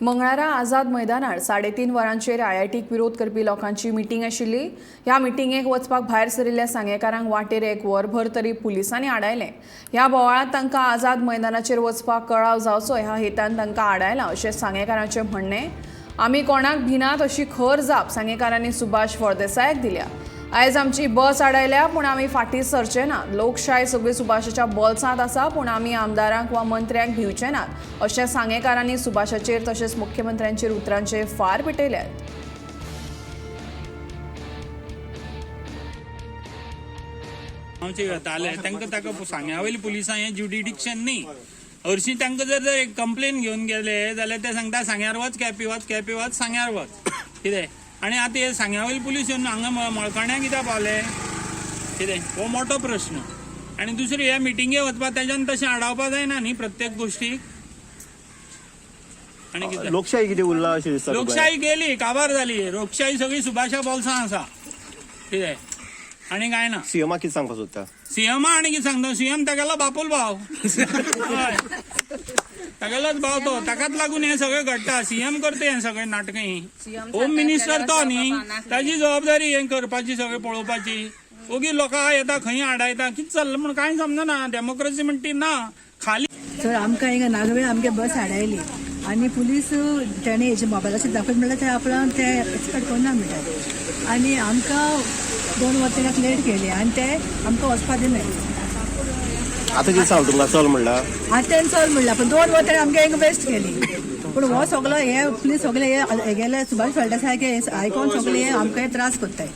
मंगळारा आझाद मैदानार 3:30 वरांचेर आयआयटीक विरोध करपी लोकांची मिटींग आशिल्ली. ह्या मिटिंगेक वचपाक भायर सरिल्ल्या सांगेकारांक वाटेर एक वरभर तरी पुलिसांनी आडायलें. ह्या बोवाळांत तांकां आझाद मैदानाचेर वचपाक कळाव जावचो ह्या हेतान तांकां आडायलां अशें सांगेकारांचें म्हणणें. आमी कोणाक भिनात अशी खर जाप सांगेकारांनी सुभाष फळदेसायाक दिल्या. आयज आमची बस आडायल्या पूण आमी फाटीं सरचे ना. लोकशाय सगळी सुभाषाच्या बोल्सांत आसा पूण आमी आमदारांक वा मंत्र्यांक भिवचे नात अशें सांगेकारांनी सुभाषाचेर तशेंच मुख्यमंत्र्यांचेर उतरांचे फार पेटयल्यात. गांवचे येताले तांकां ताका सांग्या वयली पुलिसां हें ज्युडिडिक्शन न्ही. हरशीं तांकां जर जर एक कंप्लेन घेवन गेले जाल्यार ते सांगता सांग्यार वच, केपी वच, केपी वच, सांग्यार वच कितें. आनी आतां हे सांग्या वयले पुलीस येवन हांगा मळकण्या कित्याक पावले कितें, हो मोठो प्रश्न. आनी दुसरी हे मिटिंगे वचपा तेज्यान तशें आडावपा जायना न्ही प्रत्येक गोश्टीक. आनी कितें लोकशाही कितें उरला अशें दिसता तुका? लोकशाही गेली, काबार जाली लोकशाही सगळी सुभाषा बोल्सां आसा कितें, आनी कांय ना. सीएमाक कितें सांगपाक सोदता? सीएम आनी कितें सांगता, सीएम तागेलो बापूल भाव, हय तागेलोच भाव तो, ताकाच लागून हें सगळें घडटा. सीएम करता हें सगळें नाटकां ही. होम मिनिस्टर तो न्ही, ताजी जबाबदारी हें करपाची, सगळें पळोवपाची. ओगी लोकां येता खंय आडायता, कितें चल्लां म्हूण कांय समजना. डेमोक्रेसी म्हणटा ती ना खाली. सर, आमकां हिंगा नागवे आमगे बस आडायली आनी पुलीस तेणे हेजे मोबायलाचेर दाखयत म्हणल्यार ते आपणाक ते एक्सपेक्ट करना म्हणटात आनी आमकां 2 वरां ताका लेट केली आनी ते आमकां वचपा दिनाय. आतां कितें सांगला तुमकां, चल म्हणला? आतां तेणें चल म्हणला पूण 2 वरां तेणें आमगे हिंगा वेस्ट केली. पूण हो सगलो हे पुलीस सगळे हे गेले सुभाष फळदेसाय आयकोन सगळे हे आमकां हे त्रास करताय.